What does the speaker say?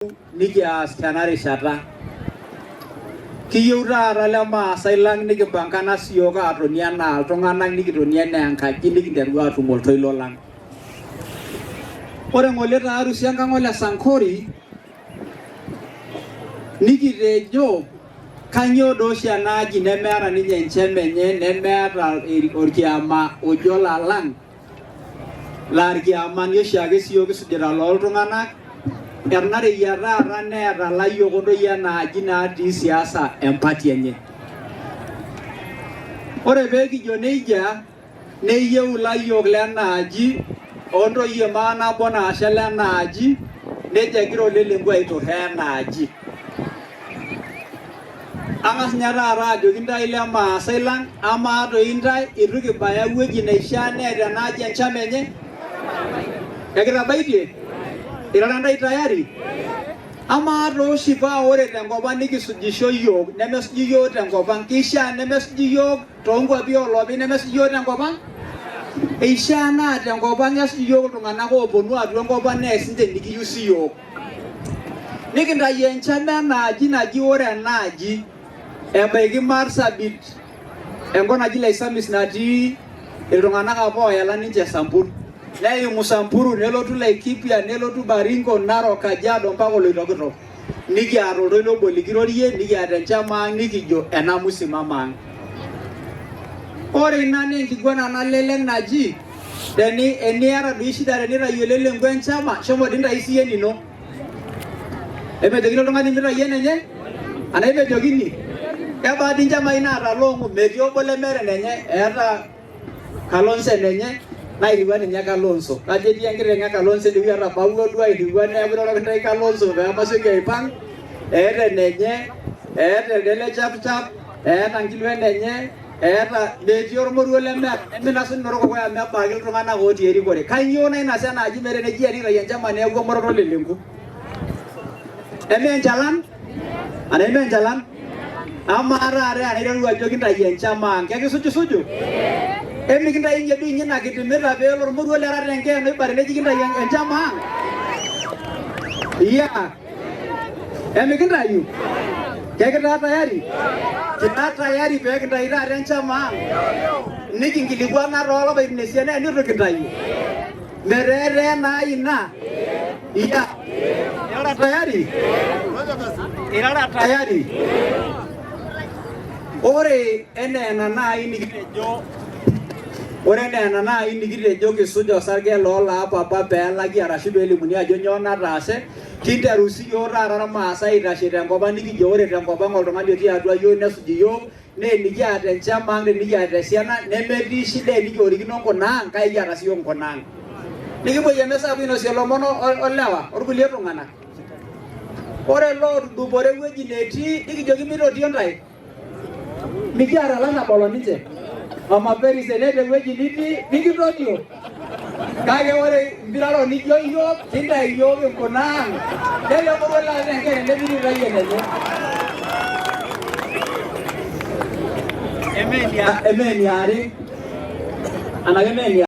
Nikias tena rishata. Kiyieu taata le Maasai lang nikimpangana siyiok aatoni anaa iltung'anak nikitoni anaa enkaji nikinteru aatum oltoilo lang. Ore ng'ole te arusi enkang ole Sankori nikitejo kanyoo doo oshi ena aji nemeeta ninye enchama enye nemeeta orkiama ojo olalang laa irkiamani oshiake siyiok kisujita looltung'anak enareyia taata neeta layiok ontoyie ena aji natii siasa empati enye. Ore pee kijo nejia neyieu ilayiok lena aji ontoyie maanabo naashal ena aji nejo egira Ole Lenku aiturraa ena aji. Ang'as ninye taata ajoki intae ile Maasai lang, amaa toi intae eitu kibaya ewueji naishaa neeta ena aji enchama enye? Ekitabaitie? Irara intae tayari? Amaa too oshi paa ore tenkop ang nikisujisho iyiook nemesuji iyiook tenkop ang, keishaa nemesuji iyiook toonkuapi oolopeny nemesuji iyiook tenkop ang? Eishaa naa tenkop ang esuj iyiook iltung'anak ooponu atua enkop ang nees ninche enikiyieu siyiook. Nikintayu enchama enaaji naji ore ena aji ebaiki Marsabit enkop naji Laisamis natii iltung'anak apa ooyala ninche Sambur. Neimu Samburu nelotu Laikipia nelotu Baringo, Narok, Kajiado mpaka Oloitokitok. Nikiata oltoilo obo likirorie, nikiata enchama ang nikijo ena musimamo ang. Ore ina naa enkiguana nalelek naji teni eniata doi shida tenitayu Ole Lenku enchama, shomo dii ntayu siyie enino. Emejokini oltung'ani mitayu enenye? Anaa emejokini? Kebaa dii nchamai naata loong'u? Metii obo lemeeta enenye. Eeta Kalonzo enenye nairriwua ninye Kalonzo. Kajo etii enkiteng' e Kalonzo enewueji etabawua duo airriwua neeku iroroki intae Kalonzo pee masioki aipang'. Eeta enenye, eeta elde le Chapchap, eeta Nkilwan enye, eeta metii ormoruo lemeeta neminasuni orkokoyo amu ebaiki iltung'anak otii erikore. Kainyoo nainasa ena aji metaa eneji enitayu enchama neeku omoroto Ole Lenku? Emee enchalan? Anaa emee enchalan? Amaa taata enaiteru ajo kintayu enchama ang, kekisujusuju? Emikintayunye doi ninye ina kitimita peelo ormoruo lera tenkeena oibare neji kintayu enchama ang? Iya. Emikintayu? Kekitaa tayari? Kira tayari pee kintayu taata enchama ang? Nikinkilikuana toolapaitin esiana enitu kintayu. Metaa etaa enai ina? Iya. Irara tayari? Irara tayari? Ore enaa ena nai nikitejo ore enaa ena nai nikitejo kisuj osarge loolaapa apa peelaki arashu peelimuni ajo nyoo nataase, kinteru siyiok taata irmaasai aitashe tenkop ang nikijo ore tenkop ang oltung'ani otii atua yiok nesuj iyiok naa enikiata enchama ang tenikiata esiana nemetii shida enikiorikino nkuna ang kake kiata siyiok nkuna ang. Nikipuoyie emisa apuo ainosie ilomon olewa orkulie tung'anak. Ore lootudupore ewueji netii nikijoki mitotio ntae. Mikiata olarrabal o ninche. Mama Peris teneeta ewueji nitii nikintotio. Kake ore mpiraro nijo iyiook kintayu iyiook inkuna ang nelo emurua laata enkere nemiti itayu enenye. Emee eniare anake mee eniare.